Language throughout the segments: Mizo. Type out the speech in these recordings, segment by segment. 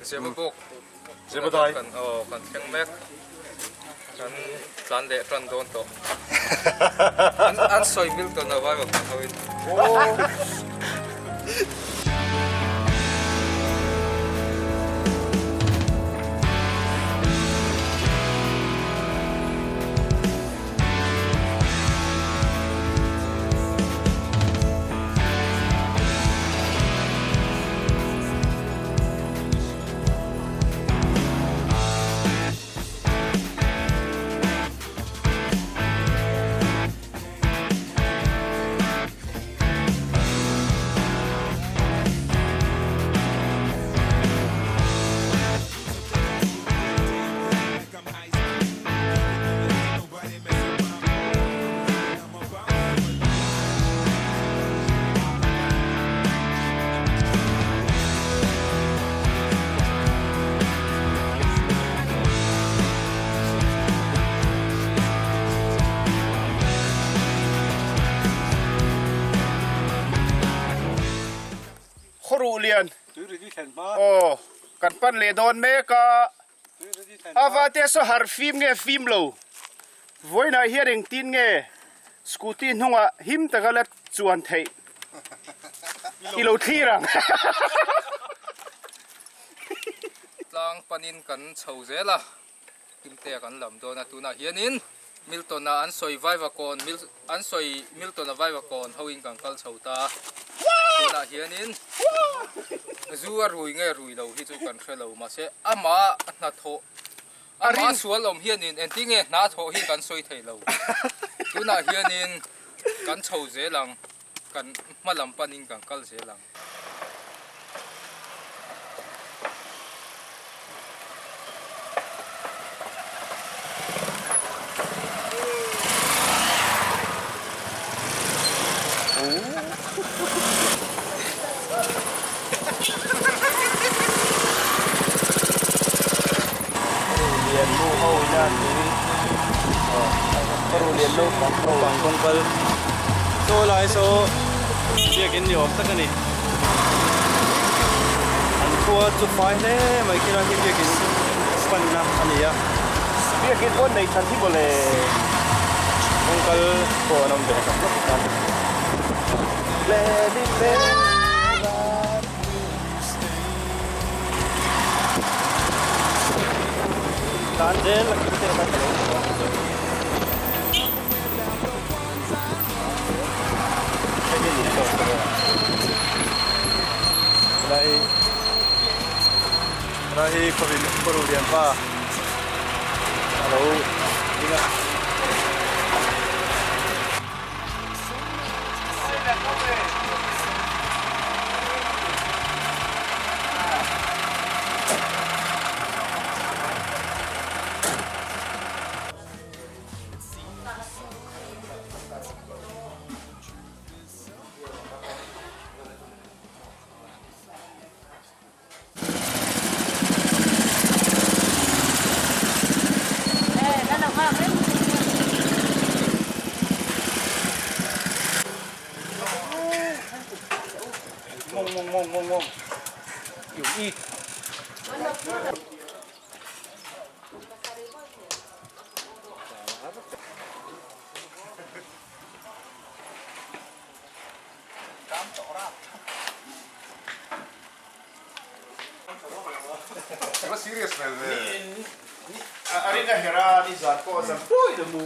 Zemabawk Zemadai kan aw kan thleng mek kan tlan leh tan dawn tawh an an sawi Milton a vai vak ho in. Khawruh lian aw kan pan leh dawn mek a. Ava te saw harh fim nge fim lo? Vawiinah hian engtin nge scooty hnungah him taka la chuan theih i lo thlir ang? Tlang panin kan chho zel a, Kimtea kan lam dawn a, tunah hianin Milton-a an sawi Vaivakawn, an sawi Milton-a Vaivakawn hoin kan kal chho ta a, tunah hianin zu a rui nge rui lo hi chu kan hre lo mahse amah hnathawh amah sual awm hianin engtin nge hna thawh hi kan sawi thei lo, tunah hianin kan chho zel ang, kan hma lam panin kan kal zel ang. Saw lai saw biakin ni awm tak a ni. An khua chu fai hle mai khi lai hi biakin panna a ni a. Biakin pawh nei than hi mawle. Kawng kal pawh an awm ve tak tak a. Tan zel a kim te kha ka lo hmu a. Helai hi khawvin kawru lian pa a lo ding a. Ngon ngon ngon ngon. Kiểu y. A rin a herh a, ni zan pawh a zan pawhin a mu.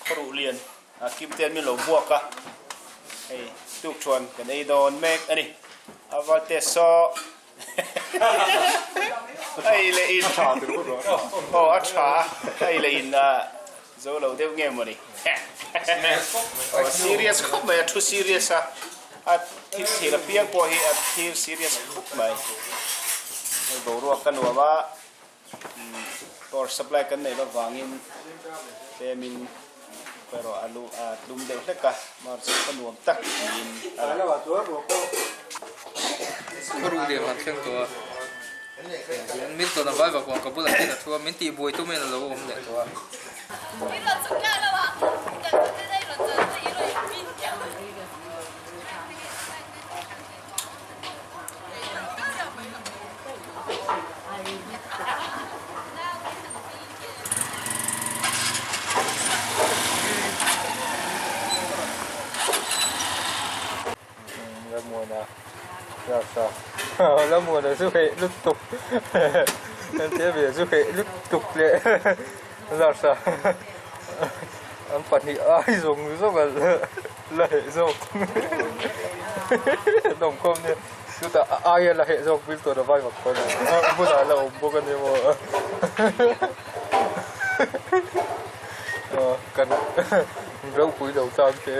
Khawruh lian a kim te an min lo hmuak a, hei tuk chuan kan ei dawn mek a ni. A valte saw hei leh in aw a tha a, hei leh in a zo lo deuh nge mawni. Aw serious khawp mai a thu serious a, a thil thil apiang pawh hi a thil serious khawp mai. Hei boruak ka nuam a. Power supply kan neih loh vangin tlemin erawh a lu a tlum deuh hlek a, mar chu ka nuam tak niin a lang. Khawruh lian han thleng tawh a, hian Milton a vai vak vang ka bulah hian a thu a, min tih buai tumin a lo awm leh tawh a. Larsa Lamuana chu heh lutuk Tlem chu heh lutuk leh Larsa an pahnih ai zawng zawng a la heh zawk an awm khawm nia chutah a aia la heh zawk Milton a vai vak pawn a bulah la awm bawk a ni maw kan ropui lo tlang te.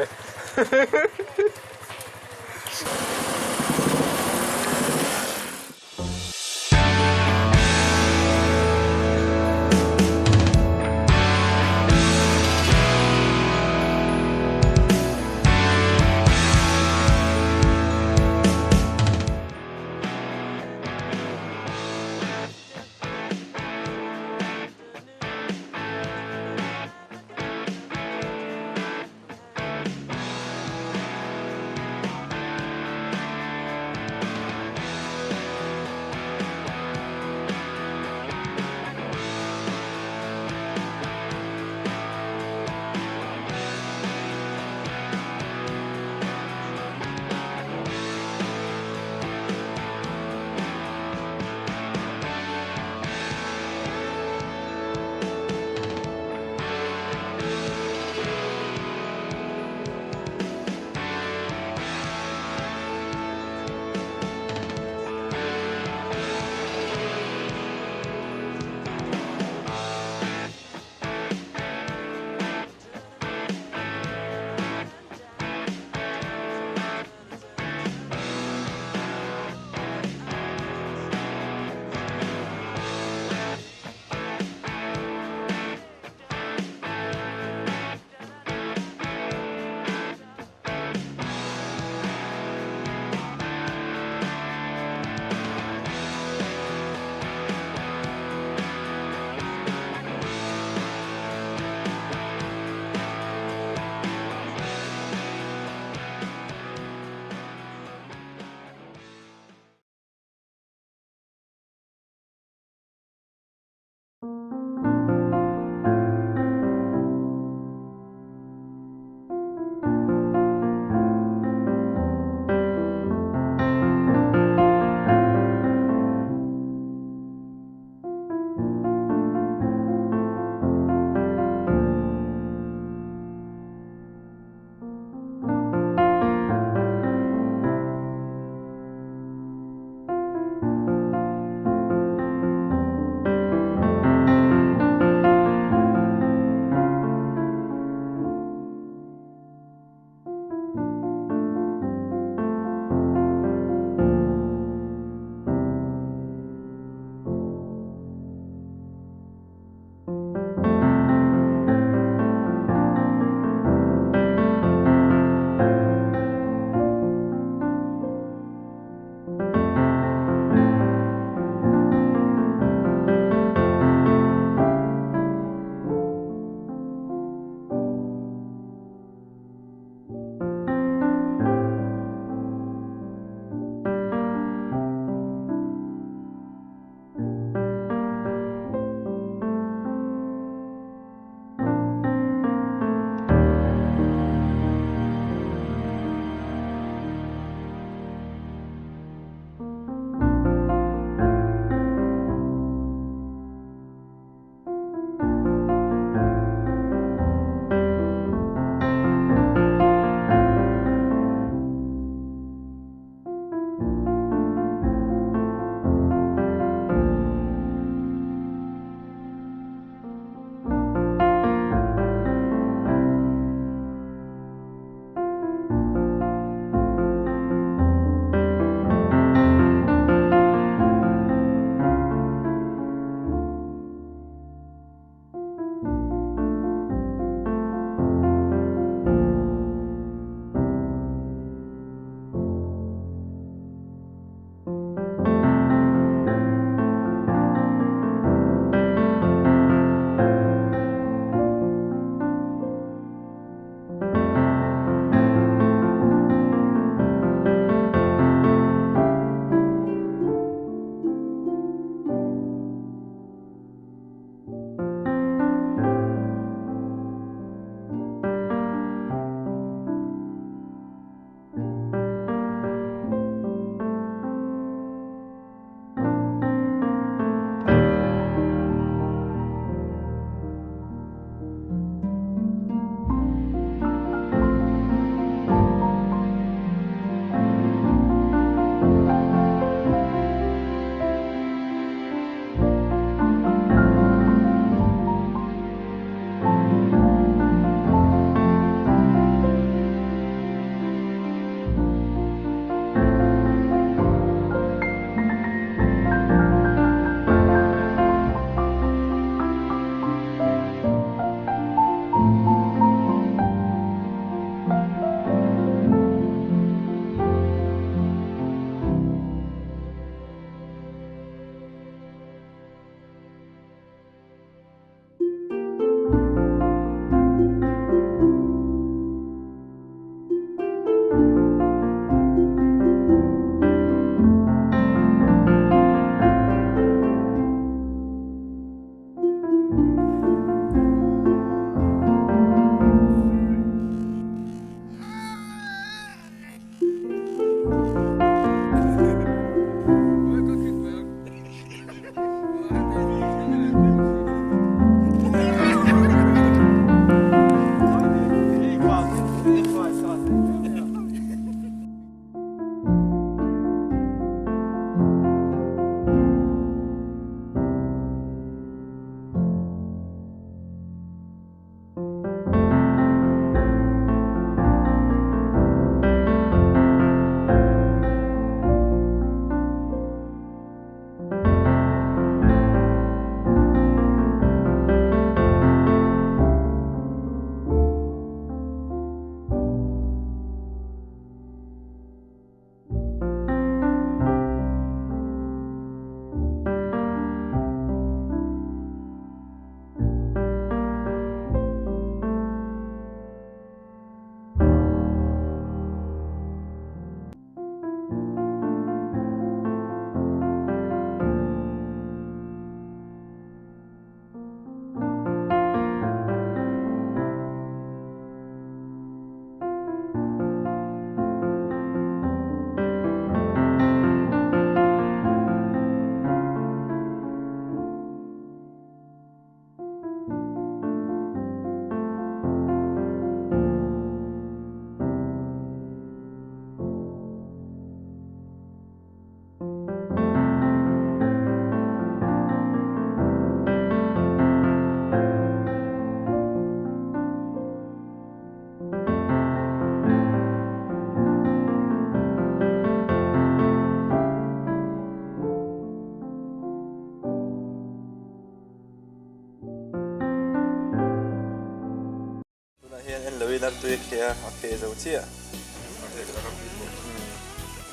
kheh a, a kheh zo chiah.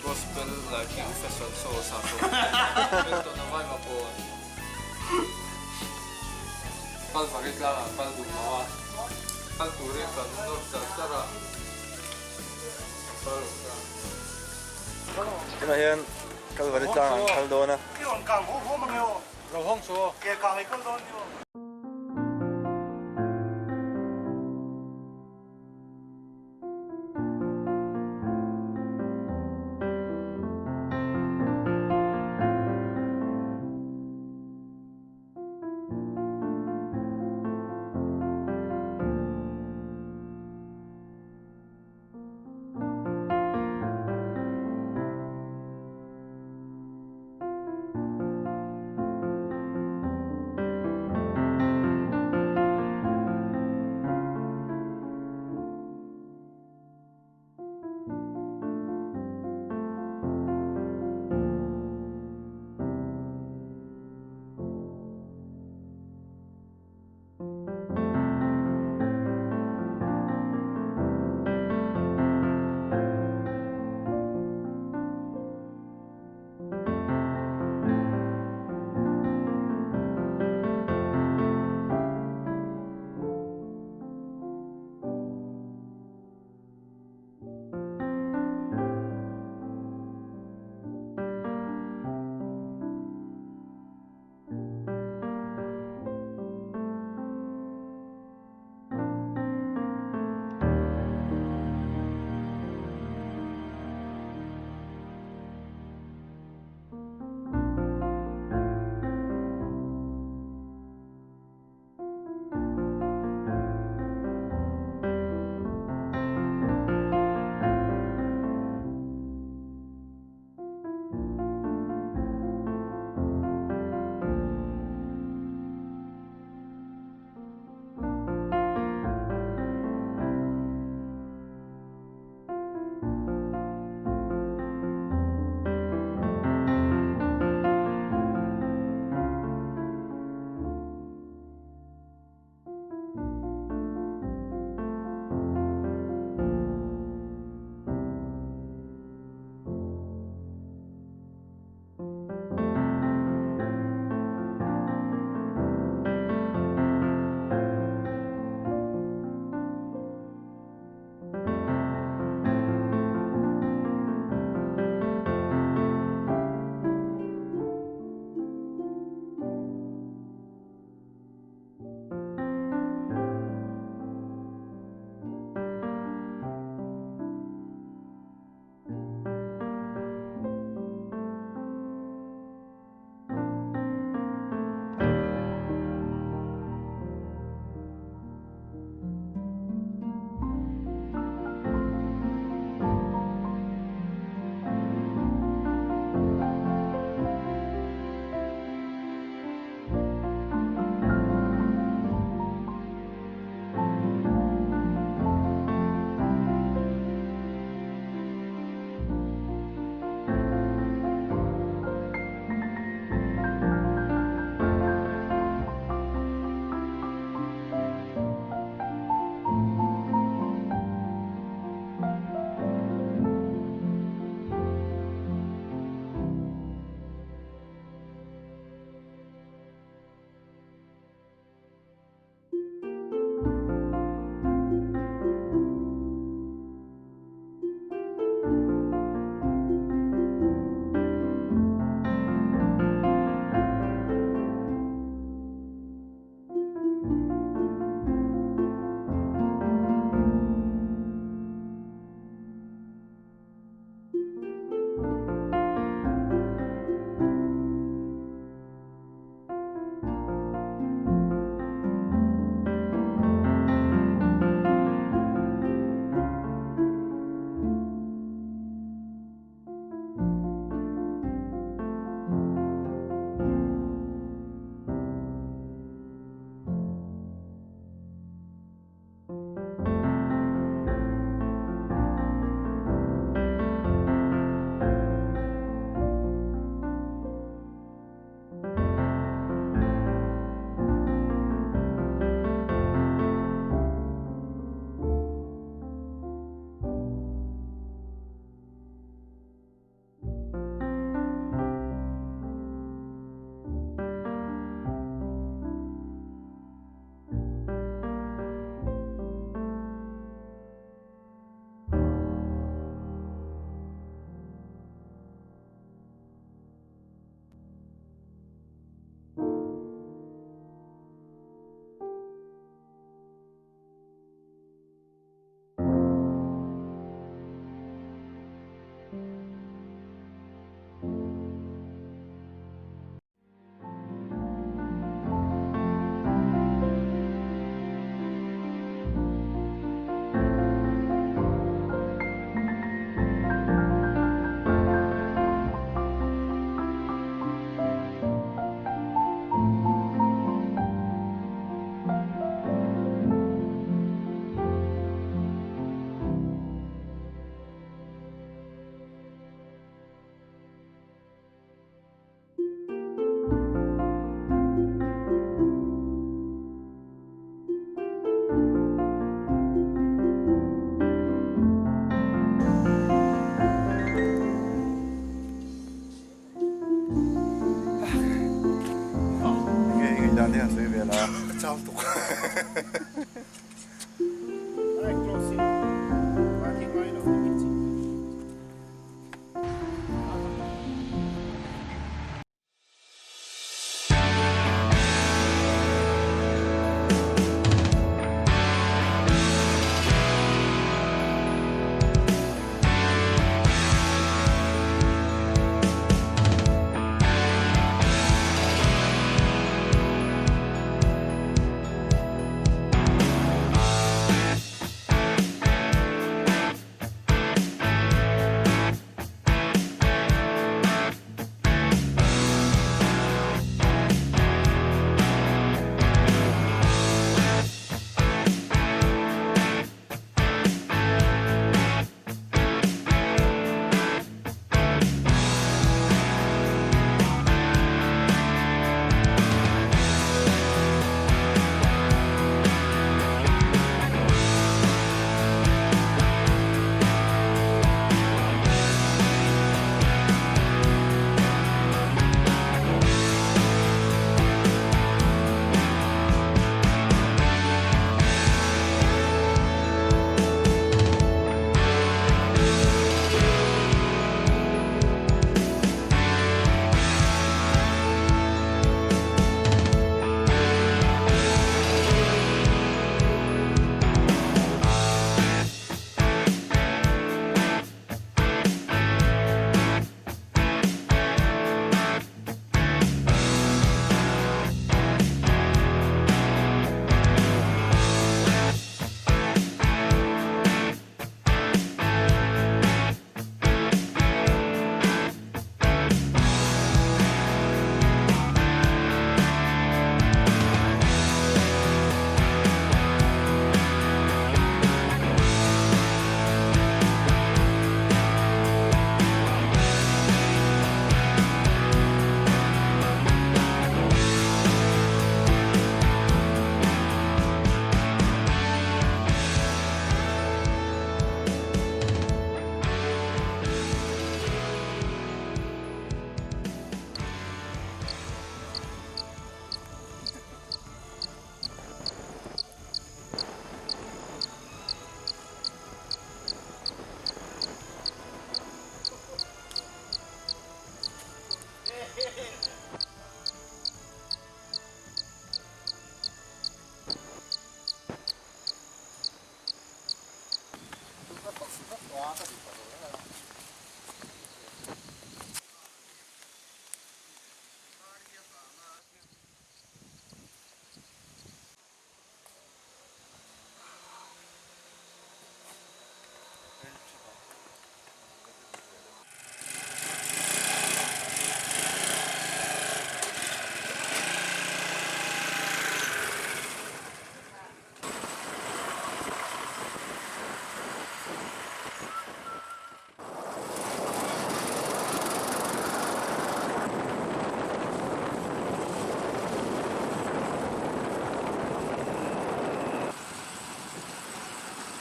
Gospel lighting fashion show sa tawh Milton a vaima pawn Kalvari tlangah kal duh lo a, kal turin kan nawr char char a, kal lo ta. Tunah hian Kalvari tlangah an kal dawn a.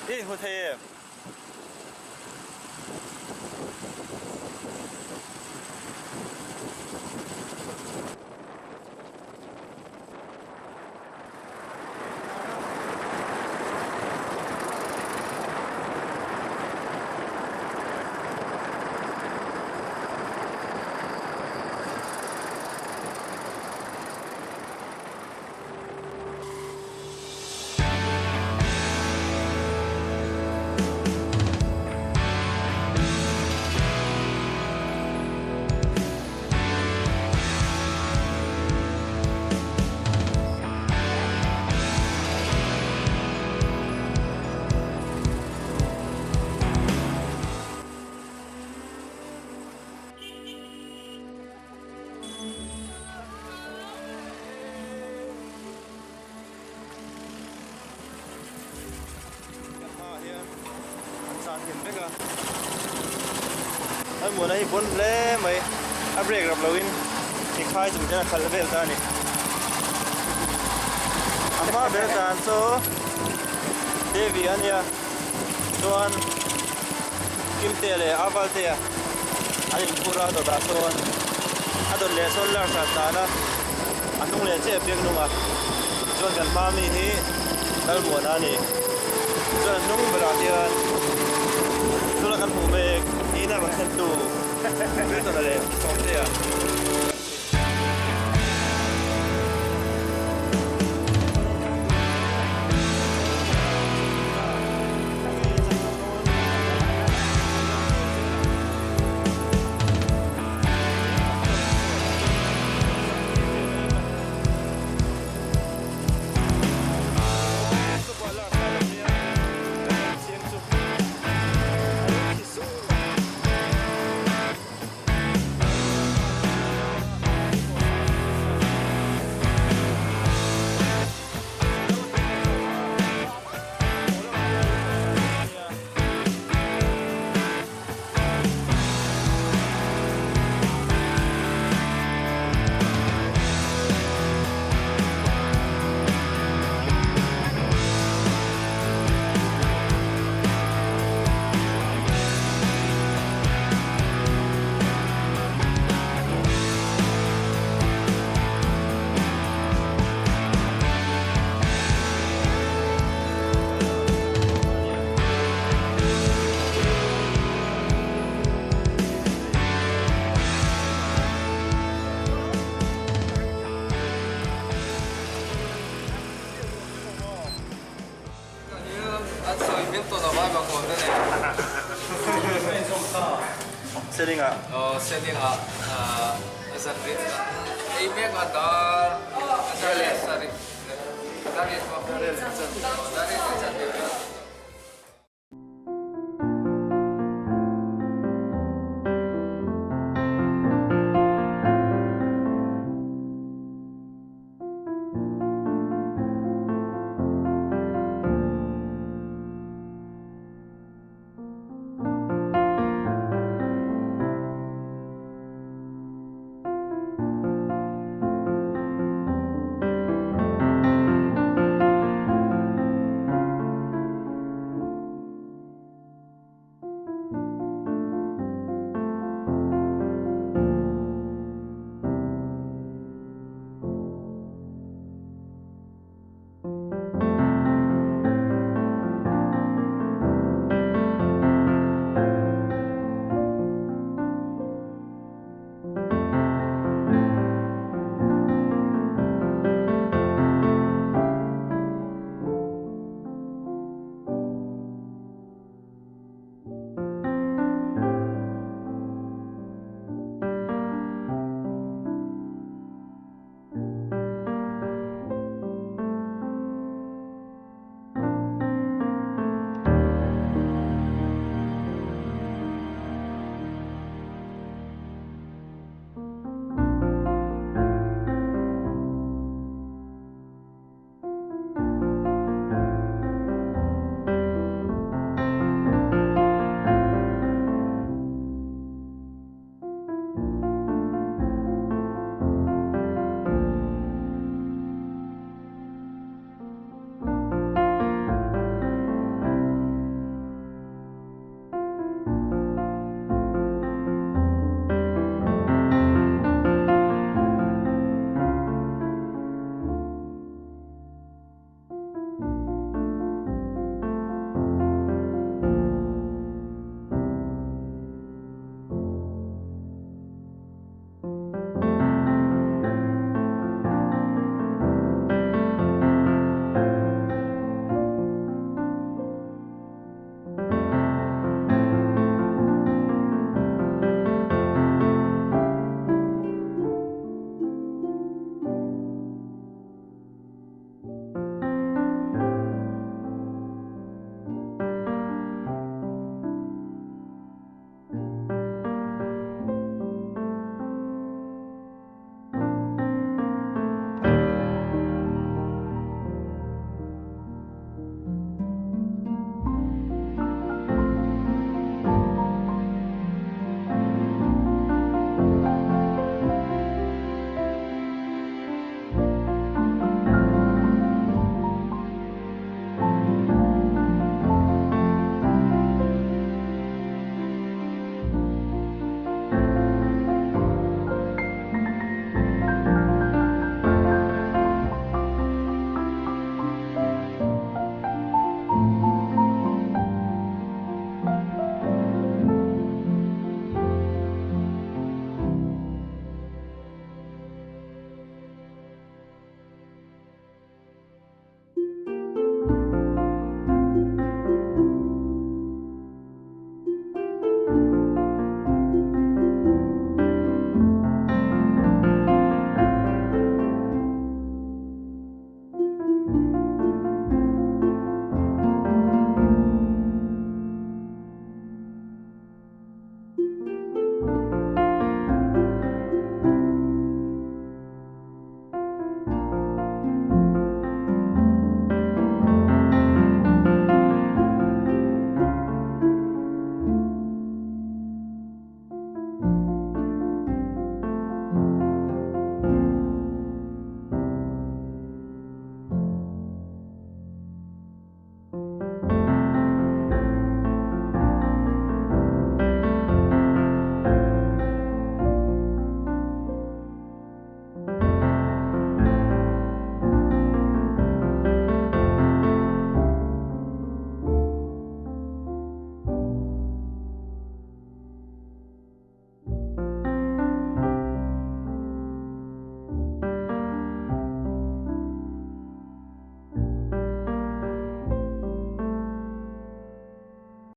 I inhmu thei em? Kan hmaah hian an zan hlim vek a, an muana hi bawn hle mai, a brake rap loin i khai chung hian a khalh vel ta a ni. A hma ber dan chu Devi a nia, chuan Kimtea leh Avaltea an inphur a dawtah sawn a dawt leh sawn lar hran dan a. A hnung leh chiah biak nung a, chuan kan hma mi hi Lalmuana a ni. Chuan a hnung berah hian tuna kan hmuh mek in a rawn thlen tu Milton-a leh Sawmtea. Setting ah. Aw setting ah zan rit ei mek a dar dar leh sarih dar riat maw dar riat leh chanve.